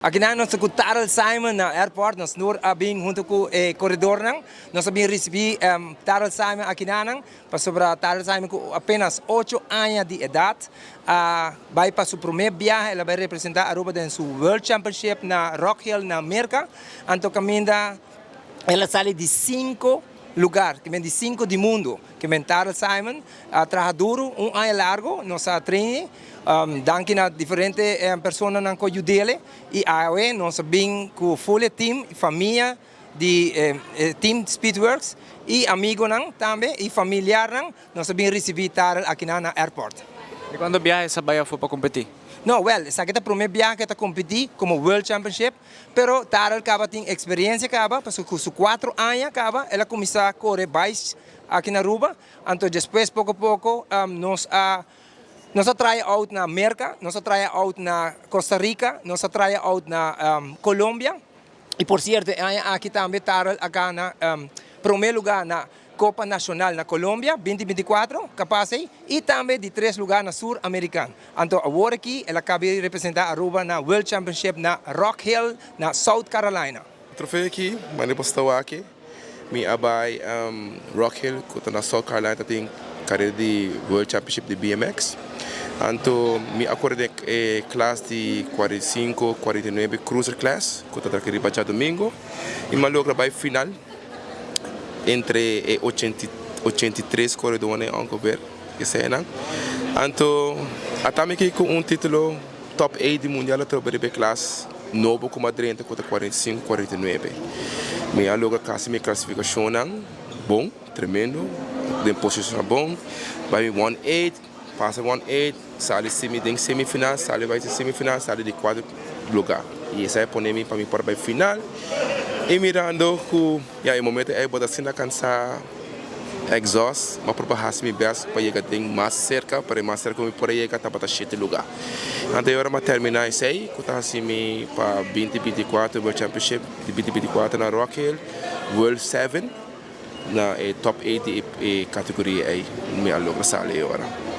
Akinan nos ta ku Tarl Simon na airport, nos nur a bin hunto ku e koredornan. Nos a bin risibí Tarl Simon akinanan pasobra Tarl Simon ku apenas ocho aña di edat a bai pa su promé biaha, el a bai representá Aruba den su World Championship na Rock Hill na Merka. Anto kaminda el a sali di sinku lugar, ke men di sinku di mundu. Ke men Tarl Simon a traha duru un aña largo, nos a train'e. Danki na diferente personanan ku a yud'el i awe nos a bin ku full e team, famia di e team Speedworks i amigonan tambe i familiarnan nos a bin risibí Tarel akinan na airport. Di kuantu biaha e sa bai afó pa kompetí? No, wèl, esaki ta promé biaha ku e ta kompetí komo World Championship, pero Tarel kaba tin eksperensia kaba, pasobra ku su kuatro aña kaba el a kuminsá kore bais aki na Aruba, anto despues poko poko nos a Nos a try out na Merca, nos a try out na Costa Rica, nos a try out na Colombia. Y por cierto, e aña aki tambe Tarel a gana prome lugar na Copa Nacional na Colombia, 2024, capaz ey, y tambe di tres lugar na Sur American. Anto awor aki el a caba di representa Aruba na World Championship na Rock Hill na South Carolina. Trofeo aki, mane bo sta wak. Mi a bai Rock Hill ku ta na South Carolina ta tin karera di World Championship di BMX. Anto mi a kore den e klas di 45, 49 cruiser class ku ta traki riba djadumingu i mi a logra bai final entre e 83 koredónan ongeveer eseinan. Anto ata mi aki ku un titulo. Top eight di mundial a troba riba e klas nobo ku m'a drenta ku ta 45, 49. Mi a logra kasi mi klasifikashonnan bon, tremendo, den posishonnan bon. Bai mi one eight, pasa one eight, sali semi den semifinal, sali bai den semifinal, sali di kuater luga. I esei a pone mi pa mi por bai final. I mirando ku ya e momento ei bo ta asina kansa. Exhaust, m'a proba hasi mi best pa yega den mas serka, pero e mas serka ku mi por a yega tabata shete luga. Anto e ora m'a termina esei ku ta hasi mi pa 2024 World Championship di 2024 na Rock Hill, World 7 na e top eight di e kategoria ei mi a logra sali e ora.